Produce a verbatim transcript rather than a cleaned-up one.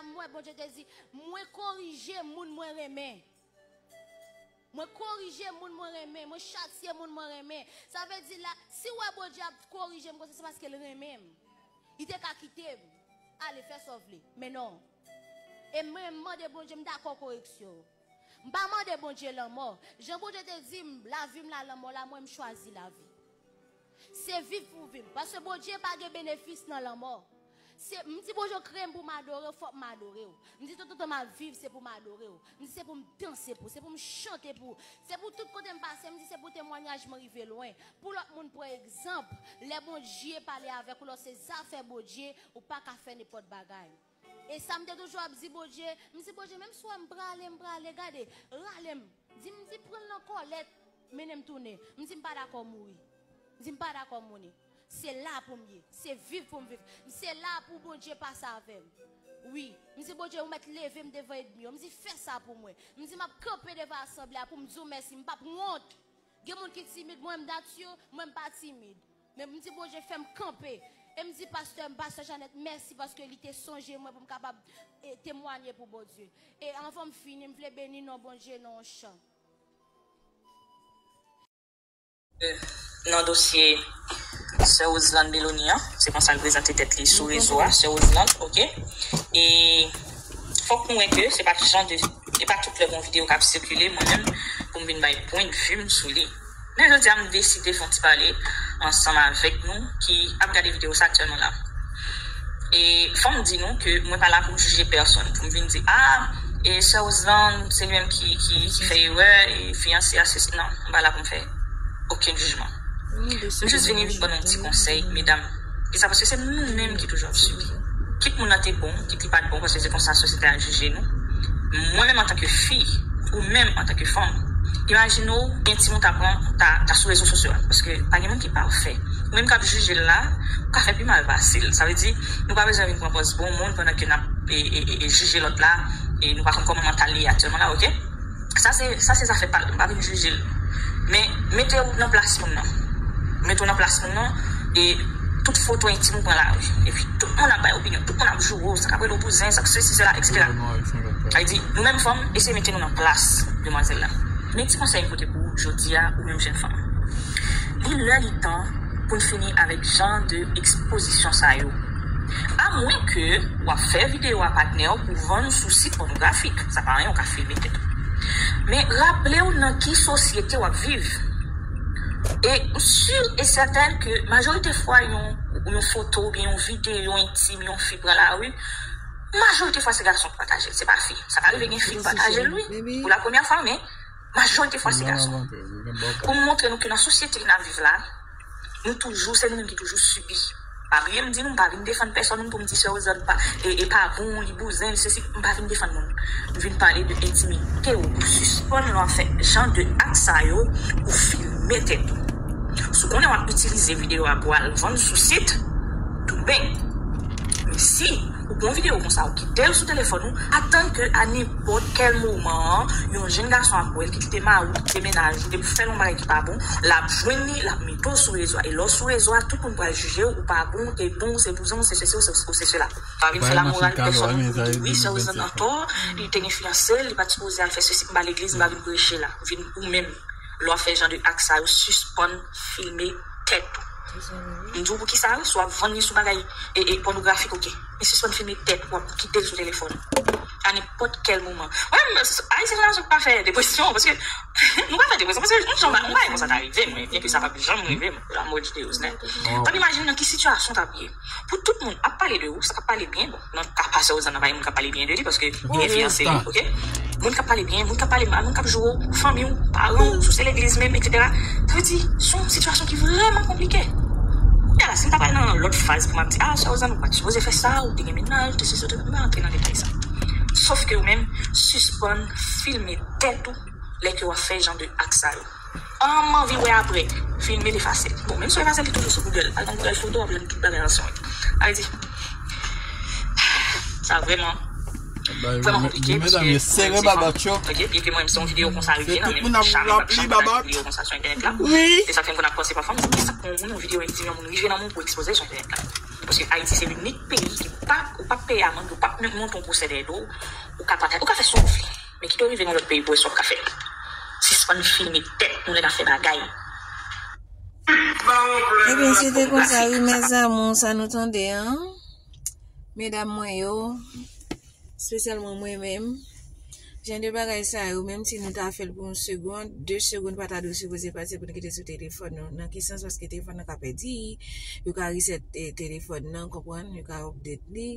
M wè Bondye te di, mwen korije moun mwen renmen. Mwen korije moun mwen renmen, mwen chatye moun mwen renmen. Sa vle di la, si w wè Bondye ap korije m konsa, se paske l renmen m. Li te ka kite m ale fè sa w vle. Men non. E mwen, m mande Bondye, m dakò koreksyon. M pa mande Bondye lanmò. Jan Bondye te di m, lavi m la, lanmò la, mwen, m chwazi lavi. Se viv pou viv. Paske Bondye pa gen benefis nan lanmò. Se, m di Bondye, kreye m pou m adore w, fòk m adore w. M di tout tan m ap viv, se pou m adore w. M di se pou m danse pou w, se pou m chante pou w. Se pou tout kote m pase, m di se pou temwanyaj mwen rive lwen. Pou lòt moun pran egzanp, lè Bondye pale avèk ou, lè se zafè Bondye, ou pa ka fè nenpòt bagay. E sa m te toujou ap di Bondye, m di Bondye, menm si w wè m prale, m prale, gade, rale m. Di m, di pran l nan kòlèt, mennen m tounen. M di m pa dakò mouri. M di m pa dakò mouri. Se la pou m ye. Se viv pou m viv. M se la pou Bondye pase avè m. Wi. M di Bondye, ou mèt leve m devan ènmi yo. M di fè sa pou mwen. M di m ap kanpe devan asanble a pou m di w mèsi. M p ap wont. Gen moun ki timid, mwen m nati, mwen m pa timid. Men m di Bondye fè m kanpe. E m di pastè m, pastè Janèt, mèsi paske li te sonje mwen pou m kapab, e, temwanye pou Bondye. E anvan m fini, m vle beni non Bondye nan yon chan. Nan dosye sè Roseland Melony an, se konsa l prezante tèt li sou rezo a, sè Roseland, oke. E fòk nou wè ke se pa jan de, e pa tout lè gon videyo k ap sikile, mwen menm, pou m vin bay pwennvi m sou li. Men jodi a, m deside fè yon ti pale ansanm avèk nou ki ap gade videyo sa aktyèlman la. E fò m di nou ke mwen pa la pou m jije pèsonn, pou m vin di, a, e sè Roseland, se li menm ki, ki, ki fè erè, e fiyanse a, sesi, non, m pa la pou m fè okenn jijman. M jis vini vin ban nou yon ti konsèy, medam. Kisa, paske se nou menm ki toujou ap sibi. Kit moun nan te bon, kit li pa t bon, paske se konsa sosyete a jije nou. Mwen menm antanke fi, ou menm antanke fanm, imajine w, gen timoun ta pran, ta, ta sou rezo sosyo a, paske pa gen moun ki pafè. Ou menm k ap jije l la, ou ka fè pi mal pase l. Sa vle di, nou pa bezwen vin pran pòz bon moun pandan ke n ap, e, e, e, e jije lòt la, e nou pa konn kòman mantal li ye aktyèlman la, oke? Sa se, sa se zafè pa l, m pa vin jije l. Men, mete w nan plas moun nan. Mete w nan plas moun nan, e tout foto entim ou pran lari. Epi tout moun ap bay opinyon, tout moun ap joure w, sa k ap rele w bouzen, sa k sesi, sela, etsetera. Sa vle di, nou menm fanm, eseye mete nou nan plas demwazèl la. Men ti konsèy m pote pou ou jodi a, ou menm jèn fanm. Li lè, li tan pou n fini avèk jan de ekspozisyon sa yo. Amwenke w ap fè videyo a patnè w pou vann sou sit pònografik. Sa pa anyen, w ka filme tèt ou. Men raple w nan ki sosyete w ap viv. E m si e sètèn ke majorite fwa yon, yon foto oubyen yon videyo entim yon fi pran lari, majorite fwa se gason ki pataje l, se pa fi. Sa ka rive gen fi ki pataje l, wi, pou la premyè fwa, men majorite fwa se gason. Pou m montre nou ke nan sosyete n ap viv la, nou toujou, se nou menm ki toujou sibi. Pa bliye m di nou, m pa vin defann pèsonn moun pou m di sè Roseland pa, e, e pa bon, li bouzen, li sesi, m pa vin defann moun. M vin pale de entimite w pou sispann lè w ap fè jan de ak sa yo, ou filme tèt ou. Si w konnen w ap itilize videyo a pou al vann sou sit, tou ben. Men si ou pran videyo konsa, ou kite l sou telefòn ou, atann ke a nenpòt kèl moman, yon jèn gason ap wè l, ki kite mari w, kite mennaj ou, depi w fè l yon bagay ki pa bon, l ap jwenn li, l ap mete w sou rezo a. E lè w sou rezo a, tout moun pral jije w, ou pa bon, ou te bon, ou se bouzen, ou se sesi, ou se, ou se sela. Pa vin fè lamoral pèsonn pou di, wi, sè Roseland antò, li te gen fiyanse l, li pa t sipoze al fè sesi, m pa legliz, m pa vin preche la. Vin ou menm. Lè w ap fè jan de ak sa yo, sispann filme tèt ou. M di w poukisa, wi, si w ap vann li sou bagay, e, e, pònografik, oke. Men sispann filme tèt ou, w ap kite l sou telefòn. A nenpòt kèl moman. Mwen menm, Ayisyen jeneralman pa fè depresyon, paske nou pa fè depresyon, paske yon jan, yon bagay konsa ta rive mwen, byenke sa p ap janm rive m, la mò di Deus, men. Tann imajine nan ki sitiyasyon w t ap ye. Pou tout moun ap pale de ou, sa k ap pale byen, bon, nan ka pa sè Roseland nan, pa gen moun k ap pale byen de li, paske li gen fiyanse li, oke? Moun k ap pale byen, moun k ap pale mal, moun k ap joure w, fanmi w, paran w, si w se legliz menm, etsetera. Sa vle di, se yon sitiyasyon ki vrèman konplike. Kounye a la, si m ta pral nan lòt faz pou m ap di, a, sè Roseland, ou pa t sipoze fè sa, ou te gen mennaj, ou te sesi, ou te, m pa rantre nan detay sa. Sòf ke ou menm, sispann filme tèt ou lè ke w ap fè jan de ak sa yo. An, m anvi wè apre. Filme l, efase l. Bon, menm si w efase l, li toujou sou Google. Al nan Google Foto, w ap jwenn tout bagay ansanm. Sa vle di, sa vrèman, vrèman konplike, paske mwen menm se yon, oke, byenke mwen menm se yon videyo konsa rive nan men m, chak, chak videyo konsa sou entènèt la. Se sa k fè m konn ap panse pafwa, m di, kisa k pran yon moun, yon videyo entim yon moun rive nan men w pou ekspoze l sou entènèt la. Paske Ayiti se inik peyi ki pa, ou pa peye amann, ou pa monte yon pwosè dèyè do w, ou ka pataje, ou ka fè sa w vle. Men kite w rive nan lòt peyi pou wè sa w ka fè. Sispann filme tèt nou lè n ap fè bagay. Ebyen, se te konsa, wi, mes amours, sa nou tande, an. Medam mwen yo, espesyalman mwen menm, jan de bagay sa yo, menm si nou ta fè l pou yon segonn, de segonn pa ta dwe sipoze pase pou n kite sou telefòn nou. Nan ki sans? Paske telefòn nan ka pèdi, yo ka reset eh, telefòn nan, konprann, yo ka update li.